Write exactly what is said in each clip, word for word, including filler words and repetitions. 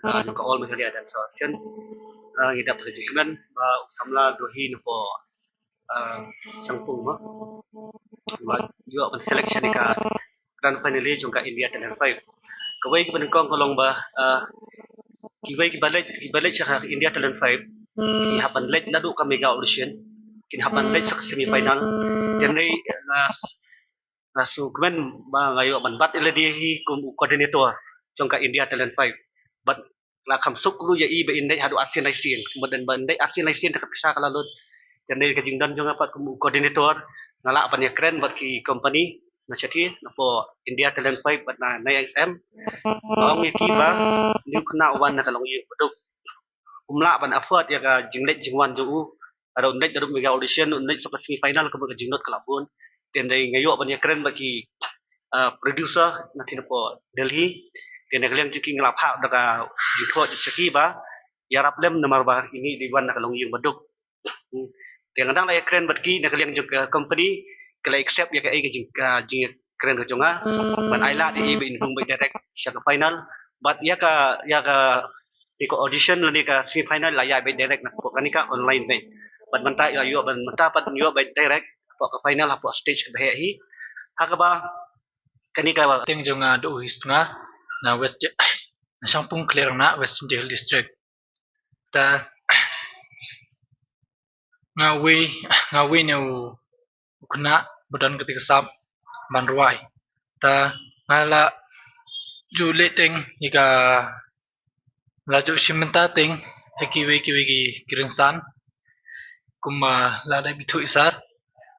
ah, jong ka All Meghalaya Dance Association. Ah, ngi dap da ka jingkmen ba u samla Dohi napoh, ah, Shangpung mo. Ba ïoh ban selection ïa ka grand finale jong ka India Talent Five. Kawei kaba nyngkong ka long ba, ah, kiwei kiba leit, kiba leit sha ka India Talent Five ki hap ban leit naduh ka mega audition, kin hap ban leit sha ka semi final. Te hynrei, ah, nga sngewkmen ba nga ïoh ban bat ïa lade hi kum u coordinator jong ka India Talent Five. Bad la kham suk ruh ïa i ba in dei haduh arsien laisien. Kumba dang ba in dei arsien laisien te ka pisa ka la lut. Te hynrei ka jingdon jong nga pat kum u coordinator, nga lah ban ïakren bad ki company na shathie, napoh India Talent Five bad na Nai X M. Nga ong ïa ki ba une u khynnah u wan na ka longïing baduk, um lah ban afford ïa ka jingleit jingwan jong u. Lada un leit naduh mega audition, un leit sha ka semi final, kumba ka jinglut ka la bun. Te hynrei nga ïoh ban ïakren bad ki, ah, producer na ki napoh Delhi. Te na ka liang jong ki nga la phah da ka jingthoh jong ki ba ïarap lem namar ba ine i dei i wan na ka longïing baduk. Hmm. Te nga dang la ïakren bad ki na ka liang jong ka company, ki la accept ïa kaei ka jing, ka jingkren ka jong nga. Ban ai lad ïa i ba in rung beit direct sha ka final. Bad ïa ka, ïa ka, ïa ka audition lane ka semi final la ïaid beit direct napoh kane ka online beit. Bad mynta ïa ïoh ban, mynta pat ïoh beit direct hapoh ka final hapoh stage kaba heh hi. Ha kaba kane ka tieng jong nga Dohi Sngha na West, na Shangpung Khliehriat, West Jaiñtia Hills District. Ta nga wei, nga wei ne u, u khynnah ba don kata ka sap ban rwai. Ta nga la ju leh tieng ïa ka, la ju shim bynta tieng ïa kiwei kiwei ki, ki rynsan kumba la dep ithuh isar.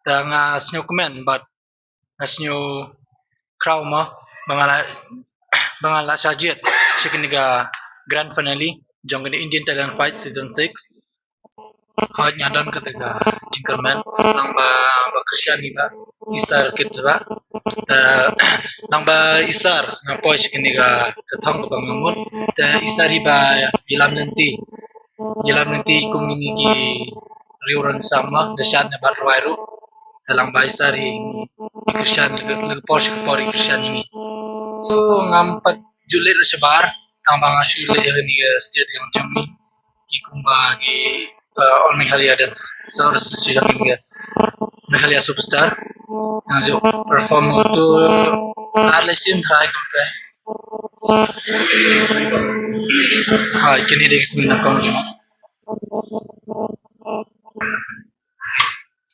Ta nga sngewkmen bad nga sngewkhraw mo ba nga la, ba nga la shah jied sha kane ka grand finale jong kane Indian Talent Five season six. Hooid, nga don kata ka jingkyrmen, tang ba, ba kyrshan i ba i sir kit ba. Te tang ba i sir nga poi sha kane ka, ka thong kaba nga mut. Te i sir i ba ïalam lynti, ïalam lynti kum ngi ki riew rynsan mo, da shad ne bad rwai ruh. Te lang ba i sir i kyrshan, lada por sha ka por i kyrshan ïa ngi. So ngam pat ju leit la shabar, tang ba nga shu leit ha kane ka stage jong ngi, ki kumba ki, uh, All Meghalaya Dance Stars, stage jong ngi, Meghalaya Superstar. Nga ju perform uto ar lai sien trai kumta. Ha, kine dei ki sien na kong jong nga.